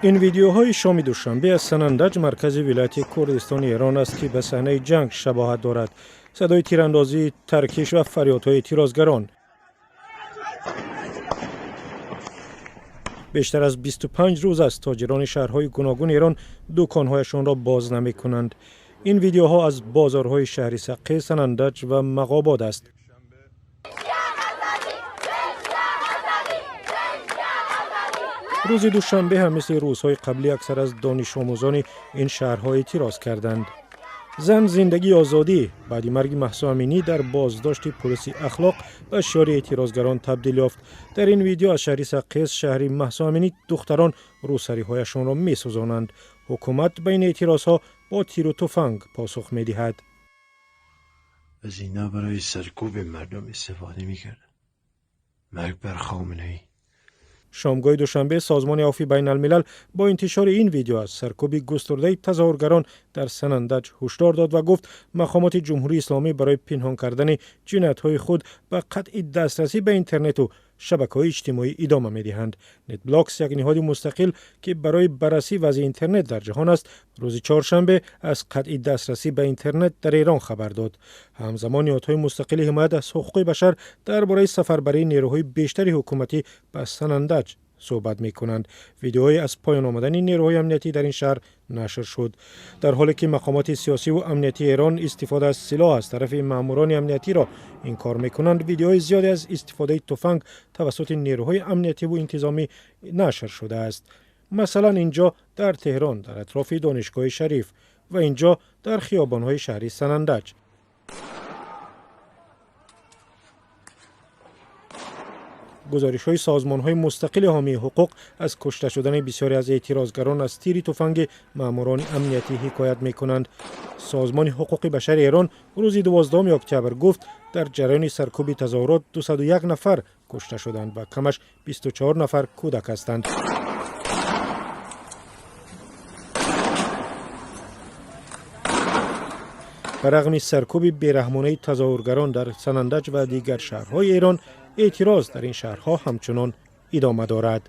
Ин видеоҳои шоми душанбе аз Санандаҷ, маркази вилояти Курдистони Эрон аст, ки ба саҳнаи ҷанг шабоҳат дорад. Садои тирандозӣ, таркиш ва фарёдҳои эътирозгарон. Бештар аз 25 рӯз аст, тоҷирони шаҳрҳои гуногуни Эрон дуконҳояшонро боз намекунанд. Ин видеоҳо аз бозорҳои шаҳри Саққез, Санандаҷ ва Мағобод аст. Рӯзи душанбе ҳам мисли рӯзҳои қаблӣ аксар аз донишомӯзони ин шаҳрҳо эътироз карданд. «Зан, зиндагӣ, озодӣ» баъди марги Маҳсо Аминӣ дар боздошти пулиси ахлоқ ба шиори эътирозгарон табдил ёфт. Дар ин видео аз шаҳри Саққез, шаҳри Маҳсо Аминӣ, духтарон рӯсариҳояшонро месӯзонанд. Ҳукумат ба ин эътирозҳо бо тиру туфанг посух медиҳад. از اینا برای سرکوب مردم استفاده میکردن. مرگ بر خامنه ای. Шомгоҳи душанбе Созмони Афви Байналмилал бо интишори ин видео аз саркӯби густурдаи тазоҳургарон дар Санандаҷ ҳушдор дод ва гуфт, мақомоти Ҷумҳурии Исломӣ барои пинҳон кардани ҷиноятҳои худ ба қатъи дастрасӣ ба интернету шабакаҳои иҷтимоӣ идома медиҳанд. Нетблокс, як ниҳоди мустақил, ки барои баррасии вазъи интернет дар ҷаҳон аст, рӯзи чоршанбе аз қатъи дастрасӣ ба интернет дар Эрон хабар дод. Ҳамзамон ниҳодҳои мустақили ҳимоят аз ҳуқуқи башар дар бораи сафарбарии нерӯҳои бештари ҳукуматӣ ба Санандаҷ суҳбат мекунанд. Видеоҳое аз поён омадани нерӯҳои амниятӣ дар ин шаҳр нашр шуд. Дар ҳоле ки мақомоти сиёсиву амниятии Эрон истифода аз силоҳ аз тарафи маъмурони амниятиро инкор мекунанд, видеоҳои зиёде аз истифодаи туфанг тавассути нерӯҳои амниятиву интизомӣ нашр шудааст. Масалан, ин ҷо дар Теҳрон, дар атрофи Донишгоҳи Шариф, ва ин ҷо дар хиёбонҳои шаҳри Санандаҷ. Гузоришҳои созмонҳои мустақили ҳомии ҳуқуқ аз кушта шудани бисёре аз эътирозгарон аз тири туфанги маъмурони амниятӣ ҳикоят мекунанд. Созмони ҳуқуқи башари Эрон рӯзи 12 октябр гуфт, дар ҷараёни саркӯби тазоҳурот 201 нафар кушта шуданд ва камаш 24 нафар кӯдак ҳастанд. Ба рағми саркӯби бераҳмонаи тазоҳургарон дар Санандаҷ ва дигар шаҳрҳои Эрон, эътироз дар ин шаҳрҳо ҳамчунон идома дорад.